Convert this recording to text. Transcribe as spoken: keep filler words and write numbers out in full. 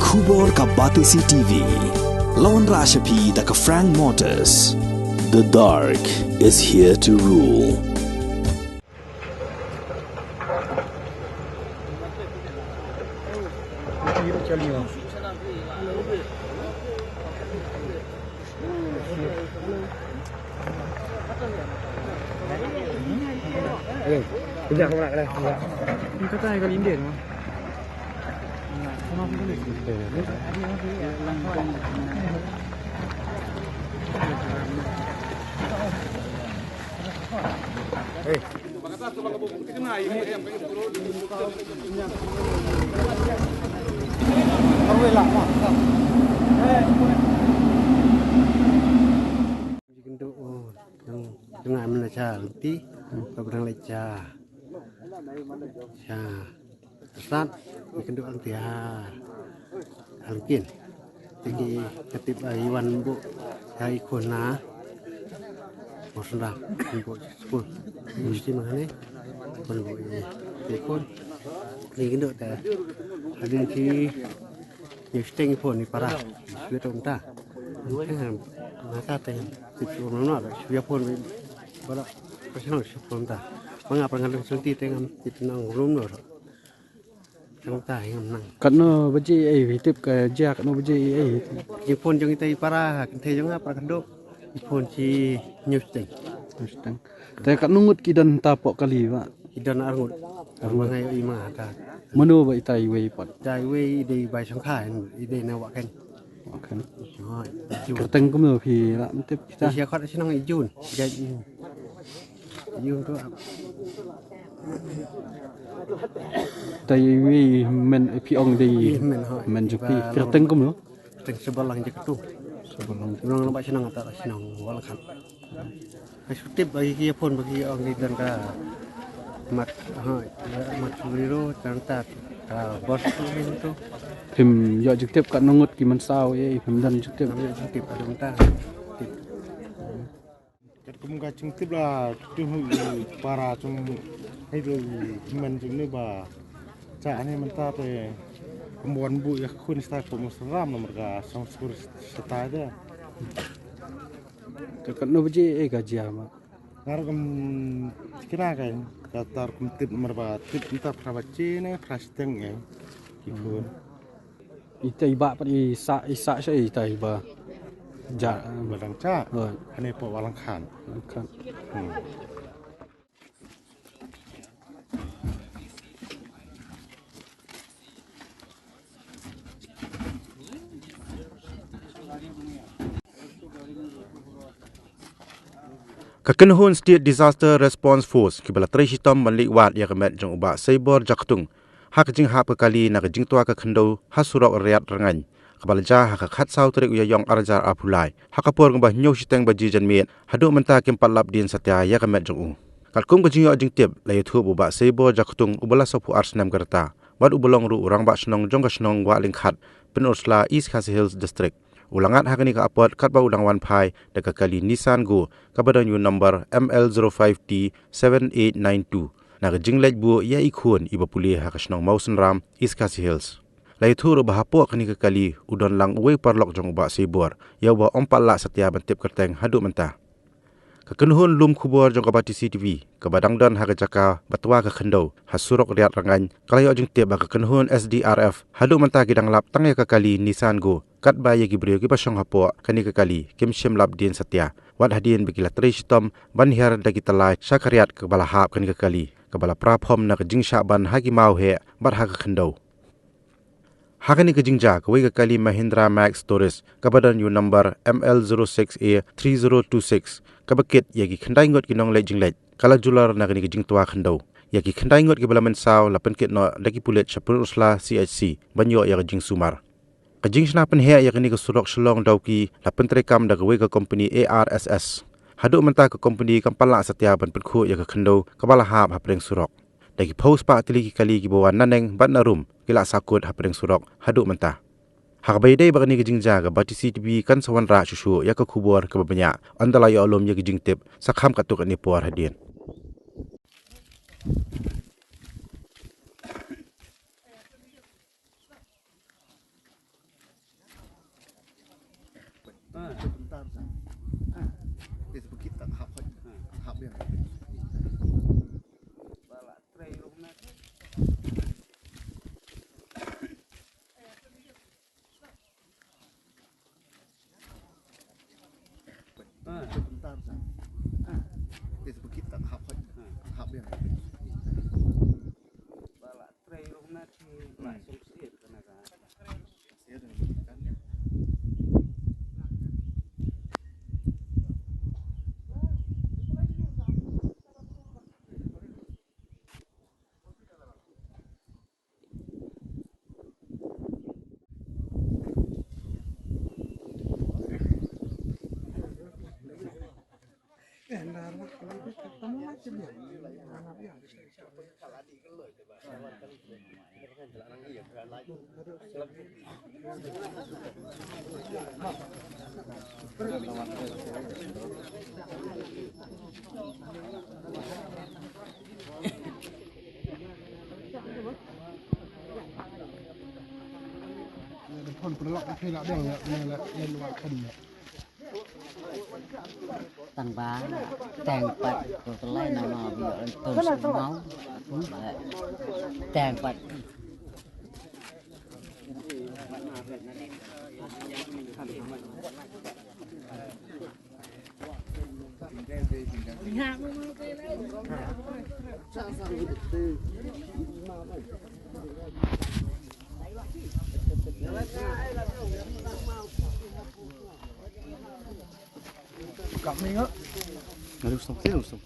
Khubor ka Batesi T V. Lawan Rashapi da ka Frank Motors. The dark is here to rule. Jingkynduh, oh, jong, jong nga mynta sha lynti, ka bynta leit sha, sha sat, jingkynduh lynti ha, ha lyngkien. Te ki, ka tip, ah, i wan buh ha i khun na Mawsynram, wan buh skul. University ma kane, wan buh i, i khun. Jingkynduh te hadien shi Hynñiew shiteng i phone i para. Shu ïa to mynta. Te nga, nga ka te tip shu ong no, shu ïa phone ba la, ba shu nang shu phone mynta. Ma nga para ngan long shu ti te ngam tip nang rum no. Te mynta ngam nang. Katno baje ei, i tip ka jia katno baje ei, i tip. Ki phone jong ita i para, kynthei jong nga para kynduh. I phone shi hynñiew shiteng. Hynñiew shiteng. Te katno ngut ki don ta poh kali ba? Ki don ar ngut. Ar ngut. Ba nga ïohi ma nga ta. Mano ba ita iwei pat? Ita iwei i dei bai shongkha, i dei na Wahkhein. Wahkhein. Hooid. Kyrteng kumno phi lah tip kita? Phi ïa khot shnong i Jun. Jai i Jun tu. Ita iwei men phi ong dei. Ïa men, hooid. Men jong phi. Ba kyrteng kumno? Teng Sabalang Jakatu. Sabalang. Nong nong ba shnong ata shnong Walakhat. Ka shu tip ba ki phone ba ki ong ki don ka mat, ha, mat suri ro tang ta ka bos tu ni tu. Phim ïoh jingtip katno ngut ki mynsaw ïa phim don jingtip. Phim ïoh jingtip ka dong ta. Tip. Katkum ka jingtip la tu hu para jong hai do hynmen jong ni ba cha ani mynta te kum wan buh ïa khun sta kum Mawsynram namar ka song skur sta de. Te katno baje ei ka jia ma? Ngar kum kina ka ka tar kum tip namar ba tip mynta phra baje ne phra shiteng ei ki khun. Ita i bah pat i sah, i sah sha ita i bah. Ja. Ba dang cha. Hooid. Hane poh Walangkhan. Walangkhan. Hmm. Ka kynhun State Disaster Response Force kiba la trei shitom ban leit wad ïa ka met jong u Bah Seibor Jaktung ha ka jinghap ka kali na ka jingtwa ka khyndew ha surok Riat Rngaiñ, kaba la jia ha ka khatsaw tarik u Ïaïong arhajar arphew lai, ha ka por kaba hynñiew shiteng baje janmiet haduh mynta kim pat lap dien satia ïa ka met jong u. Katkum ka jingïoh jingtip la ïathuh ba u Bah Seibor Jaktung uba la sawphew ar snem ka rta bad uba long ruh u rangbah shnong jong ka shnong Wahlyngkhat, Pynursla, East Khasi Hills District, u la ngat ha kane ka apot katba u dang wan phai da ka kali Nissan Go kaba don ïa u number M L zero five T seven eight nine two na ka jingleit buh ïa i khun iba pule ha ka shnong Mawsynram, East Khasi Hills. La ïathuh ruh ba hapoh kane ka kali u don lang uwei u paralok jong u Bah Seibor, ïa uba ym pat lah satia ban tip kyrteng haduh mynta. Ka kynhun lum khubor jong ka Batesi TV kaba dang don ha ka jaka ba twa ka khyndew ha surok Riat Rngaiñ ka la ïoh jingtip ba ka kynhun S D R F haduh mynta ki dang lap tang ïa ka kali Nissan Go, katba ïa ki briew kiba shong hapoh kane ka kali kim shym lap dien satia, wat hadien ba ki la trei shitom ban hiar da ki tyllai sha ka riat kaba la hap kane ka kali, kaba la pra phom na ka jingshah ban ha ki mawheh bad ha ka khyndew. Ha kane ka jingjia kawei ka kali Mahindra Max Tourist kaba don ïa u number M L zero six A three zero two six kaba kit ïa ki khyndai ngut ki nongleit jingleit ka la julor na kane ka jingtwa khyndew. Ïa ki khyndai ngut kiba la mynsaw la pynkit noh da ki pulit sha Pynursla C H C ban ïoh ïa ka jingsumar. Ka jingshna pynheh ïa kane ka surok Shillong Dawki la pyntreikam da kawei ka kompeni A R S S. Haduh mynta ka kompeni kam pat lah satia ban pynkhuh ïa ka khyndew kaba la hap hapdeng surok. Da ki phew spah tylli ki kali kiba wan naneng bad narum ki la sahkut hapdeng surok haduh mynta. Ha kaba ïadei bad kane ka jingjia ka Batesi TV kan sa wanrah shuh shuh ïa ka khubor kaba bniah ynda la ïoh lum ïa ka jingtip, sa kham katto katne por hadien. Tang ba tang pat ko tlai na ma bi an ton su mau. Tang pat. Kap ni ngak. Aduh, stop, stop, stop.